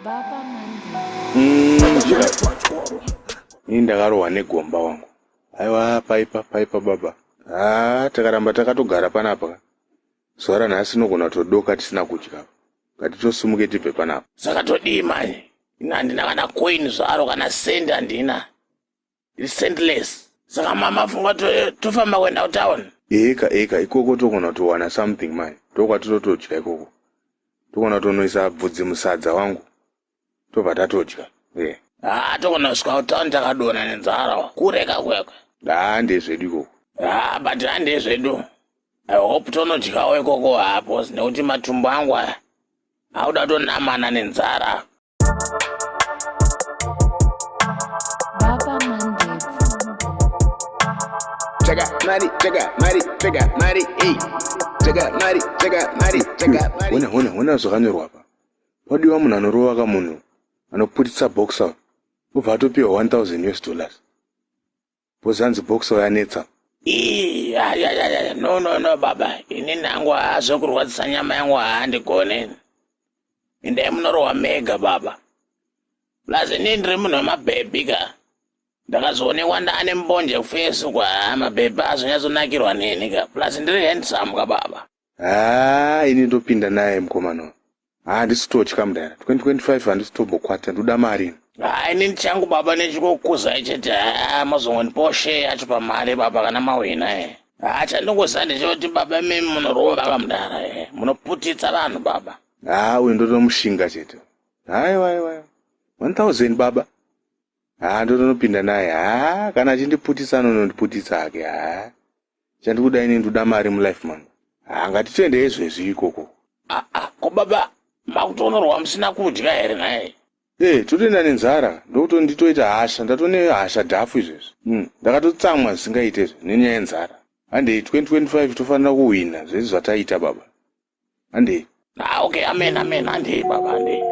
Baba Mandebvu. Ini ndakarohwa negomba wangu. Aiwa paipa paipa baba. Haa takaramba takatogara panapa. Zuva ranhasi tinogona kutodoka tisina kudya. Ngatitosumuke tibve panapa. Saka todii manje? Ini handina kana coin zvaro kana cent handina. Ndiri centless. Saka mama funga tofamba kuenda kutown. Eka eka ikoko togona kutowana something manje. Ndokwatototodya ikoko. Togona kutonoisa bvudzi musadza wangu. Tobva tatodya. Eh. Ah, togona kusvika kutown takadonha nenzara. Kureka kwekwe. Haa ndezvedu ikoko. Ah, but handezvedu. I hope tonodyawo ikoko hapo nekuti matumbu angu aya auda kutonamana nenzara. Baba Mandebvu. Chega mari, chega mari, chega mari, ey. Chega mari, chega mari, chega mari. Hona hona hona zvakanyorwa apa. Padiwa munhu anorova kamunhu anoputitsa boxer obva atopiwa 1000 US dollars. Bozanzi boxer yanetsa. Ii, ya, ya, ya, ya, no no no baba, ini nangu zvekurwadzisa nyama yangu haandigone. Endai munorohwa mega baba. Plus ini ndiri munhu wemabhebhi ka. Ndakazoonekwa ndaane mbonje kufesi kwa mabhebhi azonyatsonakirwa neni ka. Plus ndiri handsome ka baba. Haa ini ndopinda naye mukomana. Haa handisi totya mudhara. 2025 handisi tombokwata ndoda mari. Haa ini changu baba nechikokuzai chete haa mozongondipawo share yacho pamari baba kana mawina eh. Haa chandingoziva ndechekuti baba imimi munorova kamudhara eh. Munoputitsa vanhu baba. Haa uyu ndotomushinga chete. Haiwa aiwa. 1000 baba. Haa ndotonopinda naye. Haa kana achindiputitsa anonondiputitsa hake. Haa. Chandikuda ini ndoda mari mulife mangu. Haa ngatitoende izvezvi ikoko. Ah ah ko baba makutonorwa musina kudya here nhai? Eh, totoenda nenzara ndokuti nditoita hasha ndatone hasha dhafu izvezvi. Ndakatotsamwa zvisingaite izvi nenyaya yenzara. Handei 2025 tofanira kuhwina zvese zvataita baba. Handei. Ah okay amen amen handei baba handei.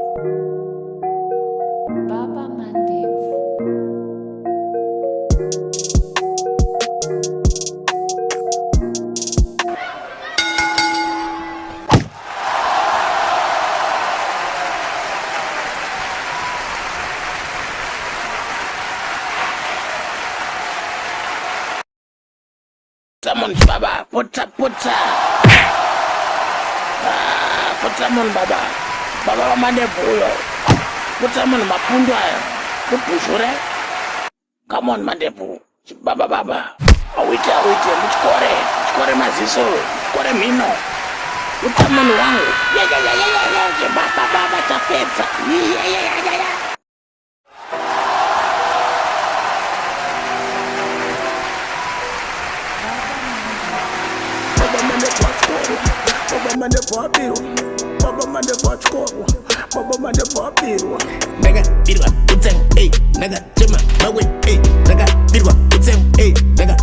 Baba Mandebvu. Putsa munhu baba, putsa putsa. Ah, putsa munhu baba. Baba vaMandebvu uyo. Putsa munhu mapundu aya. Mubhuzhure. Come on Mandebvu. Baba baba. Awite awite mutyore. Mutyore maziso. Mutyore mhino. Putsa munhu wangu. Yeah, yeah, yeah, yeah, yeah, yeah. Baba baba tapedza. Yeah, yeah, yeah, yeah, yeah. Baba Mandebvu atyorwa, Baba Mandebvu abirwa, Baba Mandebvu atyorwa, Baba Mandebvu abirwa. Ndakabirwa kutsengu, ey, ndakachema mawe, ey, ndakabirwa kutsengu, ey, ndaka